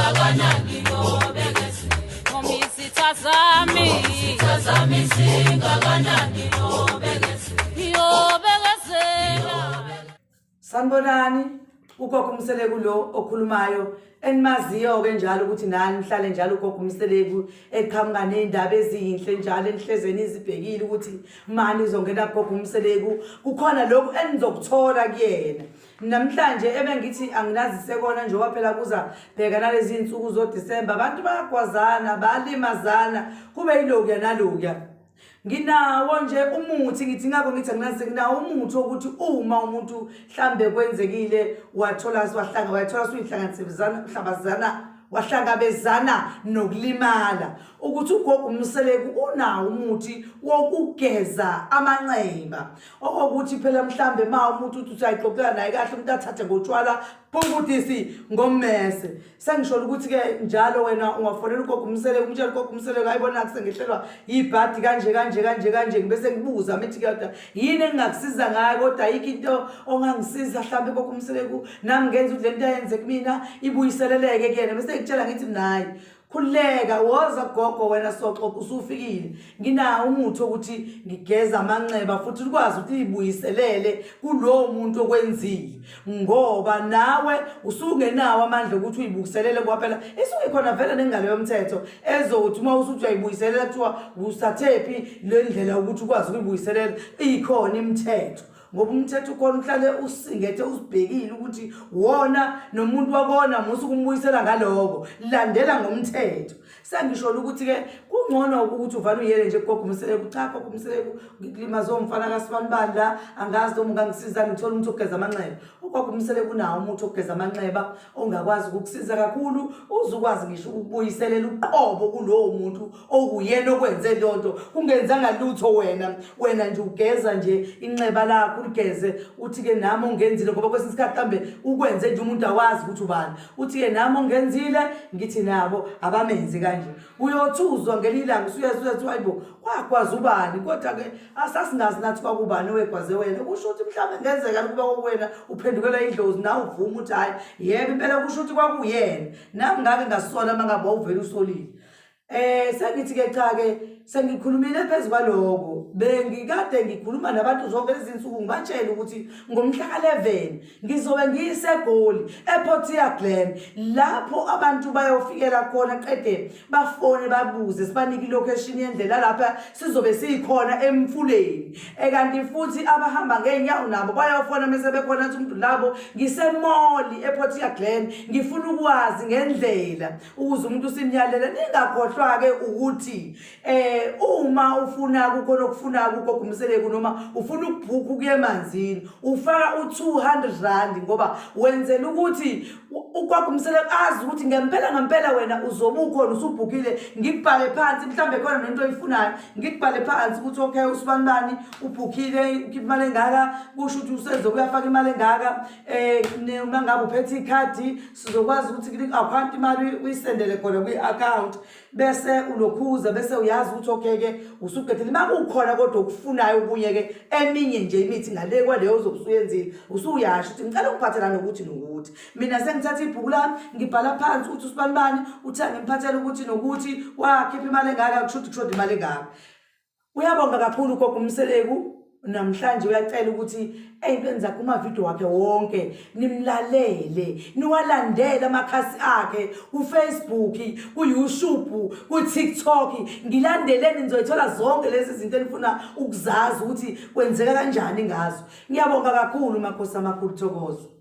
Singakanani yobekezela. Noma izitha zami. Izitha zami singakanani yobekezela. Yobekezela. Sanibonani, ugogo uMseleku lo okhulumayo enimaziyo-ke njalo ukuthi nani nihlale njalo ugogo uMseleku eqhamuka ney'ndaba ezinhle njalo enihleze nizibhekile ukuthi mani izongena kugogo uMseleku kukhona lokhu enizokuthola kuyena. Namhlanje ebengithi anginazise kona njengoba phela kuza bheka nalezi iy'nsuku zoDisemba abantu bayagwazana bayalimazana kube yilokuya nalokuya. Nginawo nje umuthi ngithi ngakho ngithi anginazise nginawo umuthi wokuthi uma umuntu mhlambe kwenzekile wathola wahlanga wayithola suyihlanganisana hlabazana wahlangabezana nokulimala ukuthi ugogo uMseleku unawo umuthi wokugeza amanxeba okokuthi phela mhlambe ma umuntu uthi usayixoxela naye kahle umuntu athathe ngotshwala phukudisi ngommese sengisholo ukuthi-ke njalo wena ungafonela ugogo umseleku umtshela ugogo umseleku ayibona kusengehlelwa yibhadi kanje kanje kanje kanje ngibe sengibuza mithi kodwa yini engingakusiza ngayo kodwa ayikho into ongangisiza hlampe gogo umseleku nami ngenza ukuthi le nto ayenze kumina ibuyiseleleke kuyena bese ngitshela ngithi nayi Khululeka woza gogo wena soxoxa usufikile. Nginawo umuthi wokuthi ngigeza amanxeba futhi ukwazi ukuthi ibuyiselele kulowo muntu okwenzile. Ngoba nawe usungenawo amandla ukuthi uyibuyiselele ngoba phela isuke khona vele nengalo yomthetho ezokuthi uma usuthi uyayibuyiselela kuthiwa usathephi le ndlela ukuthi ukwazi ukuyibuyiselela ikhona imithetho. Ngoba umthetho ukhona uhlale usingethe usibhekile ukuthi wona nomuntu wakona musa ukumbuyisela ngaloko landela ngomthetho sengisholo ukuthi-ke kungcono ukuthi uvale uyele nje kugogo umseleku cha gogo umseleku ngikulimaze umfana kasibanibani la angazi noma ungangisiza ngithole umuthi wokugeza amanxeba ugogo umseleku unawo umuthi wokugeza amanxeba ongakwazi ukukusiza kakhulu uze ukwazi ngisho ukubuyiselela uqobo kulowo muntu okuyena okwenze leyo nto kungenzanga lutho wena wena nje ugeza nje inxeba lakho uligeze uthi-ke nami ongenzile ngoba kwesinye isikhathi mhlawumbe ukwenze nje umuntu awazi ukuthi ubani uthi-ke nami ongenzile ngithi nabo abamenzi kanje uyothuzwa ngelinye ilanga usuyasuya hayibo kwagwaza ubani kodwa-ke asasingazi nathi kwakubani owegwaze wena kusho ukuthi mhlawumbe ngenzeka ukuba kwakuwena uphendukela idlozi nawe uvuma ukuthi hhayi yebo impela kusho ukuthi kwakuyena nami ngake ngasola uma ngabe wawuvele usolile sengithi ke cha ke sengikhulumile phezu kwaloko bengikade ngikhuluma nabantu zonke lezi nsuku ngibatshela ukuthi ngomhla ka-11 ngizobe ngiyiseGoli ePortia Glen lapho abantu bayofikela khona qede bafone babuze sibanike ilocation yendlela lapha sizobe sikhona emfuleni ekanti futhi abahamba ngeenyawo nabo bayofona mese bekhona athi umuntu labo ngisemoli ePortia Glen ngifuna ukwazi ngendlela ukuze umuntu simyalela ningakhohlwa-ke ukuthi eh uma ufuna kukhona okufuna kugogo umseleku noma ufuna ukubhukha ukuya emanzini ufaka u-200 rand ngoba wenzela ukuthi ugogo umseleku azi ukuthi ngempela ngempela wena uzobe ukhona usubhukhile ngikubhale phansi mhlawumbe khona nento oyifunayo ngikubhale phansi ukuthi okay usibanibani ubhukhile ukhipha imali engaka kusho ukuthi usezobuya afake imali engaka um uma ngabe uphethe ikhadi sizokwazi ukuthi kwi-akhawunti imali uyisendele khona kwi-akhawunti bese ulokhuza bese uyazi ukuthi okay-ke usuqedile uma kukhona kodwa okufunayo okunye-ke eminye nje imithi ngale kwaleyo ozobe usuyenzile usuyasho ukuthi ngicela ukuphathela nokuthi nokuthi mina sengithatha ibhuku lami ngibhala phansi ukuthi usibanibani uthe ngimphathele ukuthi nokuthi wakhipha imali engaka kusho ukuthi kushoda imali engaka Uyabonga kakhulu ugogo uMseleku namhlanje uyacela ukuthi ey'ntweni zakhe kumavidiyo wakhe wonke nimlalele niwalandele amakhasi akhe kufacebook ku-youtube ku-tiktok ngilandeleni nizoyithola zonke lezi zinto enifuna ukuzazi ukuthi kwenzeka kanjani ngazo ngiyabonga kakhulu makhosi amakhulu thokozo.